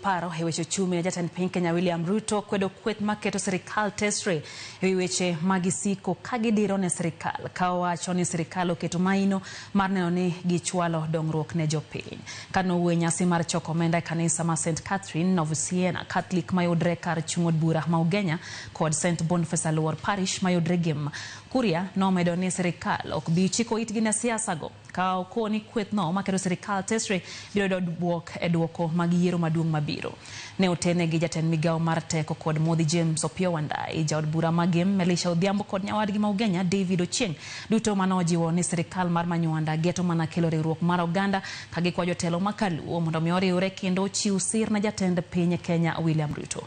paro e weche ochumi ne jatend piny Kenya William Ruto kwedo kweth maketo sirikal tesre e wi weche ma gisiko ka gidiro ne sirikal ka owacho ni sirikal oketo maino mar neno ni gichwalo dongruok ne jopiny. Kane owuoyo e nyasi mar choko omenda e kanisa ma St Catherine of Siena Catholic mayudre kar chung' od bura ma Ugenya kod St Boniface Aluor Parish mayudre Gem, Kuria nomedo ni sirikal ok bi chiko itgi ne siasa go ka okoni kwethno maketo sirikal tesre biro yudo buok e duoko mag yiero maduong' mabiro. Ne otene gi jatend migawo mar teko kod modhi James Opiyo Wandayi, jaod bura ma Gem Elisha Odhiambo kod nyawadgi ma Ugenya David Ochieng duto manojiwo ni sirikal mar Manywanda geto mana kelo riwruok mar oganda ka gikwa jotelo ma kaluo mondo mi oriwre kendo ochiw sir ne jatend piny Kenya William Ruto.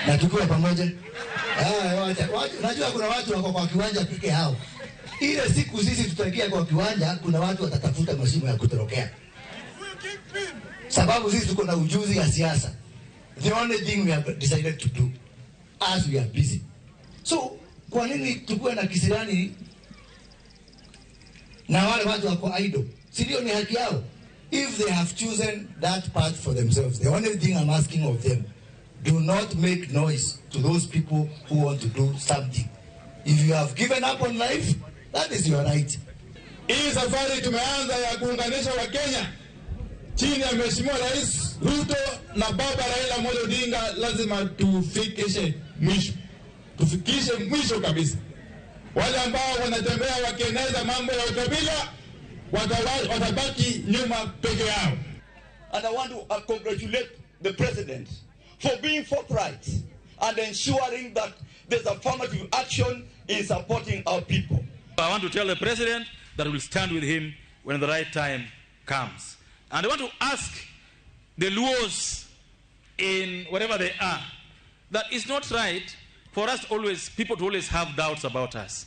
Na tukiwa pamoja. Ah, wacha, wacha, najua kuna watu wako kwa kiwanja peke yao. Ile siku sisi tutaingia kwa kiwanja, kuna watu watatafuta mashimo ya kutorokea, sababu sisi tuko na ujuzi ya siasa. The only thing we have decided to do as we are busy. So kwa nini tukuwe na kisirani na wale watu wako idle? Si ndio ni haki yao? If they have chosen that path for themselves, the only thing I'm asking of them, do not make noise to those people who want to do something. If you have given up on life, that is your right. Hii safari tumeanza ya kuunganisha Wakenya chini ya Mheshimiwa Rais Ruto na Baba Raila Amolo Odinga, lazima tufikishe mwisho, tufikishe mwisho kabisa. Wale ambao wanatembea wakieneza mambo ya ukabila watabaki nyuma peke yao. And I want to congratulate the president for being forthright and ensuring that there's affirmative action in supporting our people. I want to tell the president that we'll stand with him when the right time comes. And I want to ask the Luos in wherever they are that it's not right for us always, people to always have doubts about us.